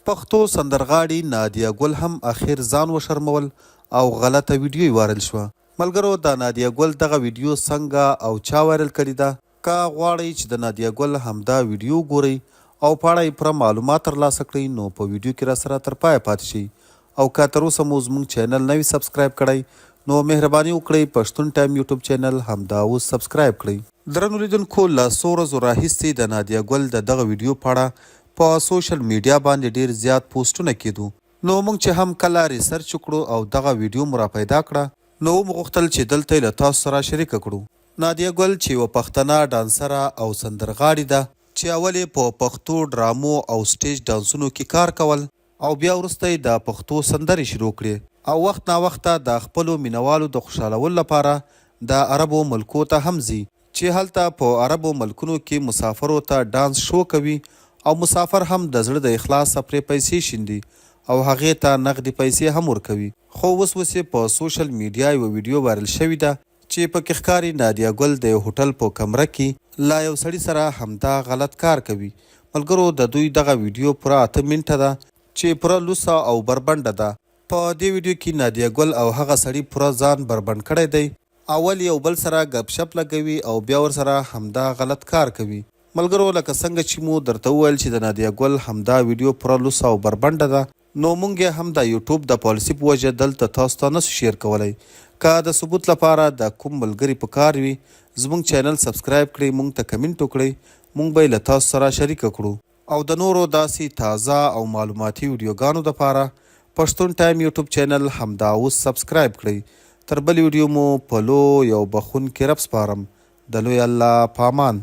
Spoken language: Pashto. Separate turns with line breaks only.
پښتو سندرغاړي نادیه ګل هم اخر ځان وشرمول او غلطه ویډیو یې وایرل شوه. ملګرو د نادیه ګل دغه ویډیو څنګه او چا وایرل کړې ده؟ که غواړئ چې د نادیه ګل همدا ویډیو وګورئ او په اړه یې پوره معلومات ترلاسه کړئ نو په ویډیو کې راسره تر پایه پاتې شئ او که تر اوسه مو زموږ چینل نه وي سبسکرایب کړی نو مهرباني وکړئ پښتون ټایم یوټیوب چینل همدا اوس سبسکرایب کړئ. درنو لیدونکو له څو ورځو راهیسې د نادیه ګل د دغه ویډیو په اړه په سوشل میډیا باندې ډیر زیات پوسټونه کیدو نو موږ چې هم کله ریسرچ وکړو او دغه ویډیو مو راپیدا کړه نو ومو غوښتل چې دلته یې له تاسو سره شریکه کړو. نادیه ګل چې یوه پښتنه ډانسره او سندرغاړي ده چې اول یې په پښتو ډرامو او سټیج ډانسونو کې کار کول او بیا وروسته یې د پښتو سندرې شروع کړې او وخت ناوخته د خپلو مینوالو د خوشحالولو لپاره د عربو ملکو ته هم ځي چې هلته په عربو ملکونو کې مسافرو ته ډانس شو کوي او مسافر هم د زړه د اخلاصه پرې پیسې شیندي او هغې ته نغدې پیسې هم ورکوي خو اوس اوس یې په سوشل میډیا یوه ویډیو وایرل شوې ده چې په کې ښکاري نادیه ګل د یو هوټل په کمره کې له یو سړي سره همدا غلط کار کوي. ملګرو د دوی دغه ویډیو پوره اته منټه ده چې پوره لوڅه او بربنډه ده. په دې ویډیو کې نادیه ګل او هغه سړي پوره ځان بربنډ کړی دی. اول یو بل سره ګپ شپ لګوي او بیا ورسره همدا غلط کار کوي. ملګرو لکه څنګه چې مو درته وویل چې د نادیه ګل همدا ویډیو پوره لوڅه او بربنډه ده نو مونږ یې هم د یوټوب د پالیسي په وجه دلته تاسو ته نسو شیر کولی که د ثبوت لپاره د کوم ملګري په کار وي زمونږ چینل سبسکرایب کړئ مونږ ته کمینټ وکړئ مونږ به یې له تاسو سره شریکه کړو. او د نورو داسی تازه او معلوماتي ویډیوګانو دپاره پښتون ټایم یوټیوب چینل همدا اوس سبسکرایب کړئ تر بلې ویډیو مو په لوی او بخښونکي رب سپارم د لوی الله په امان.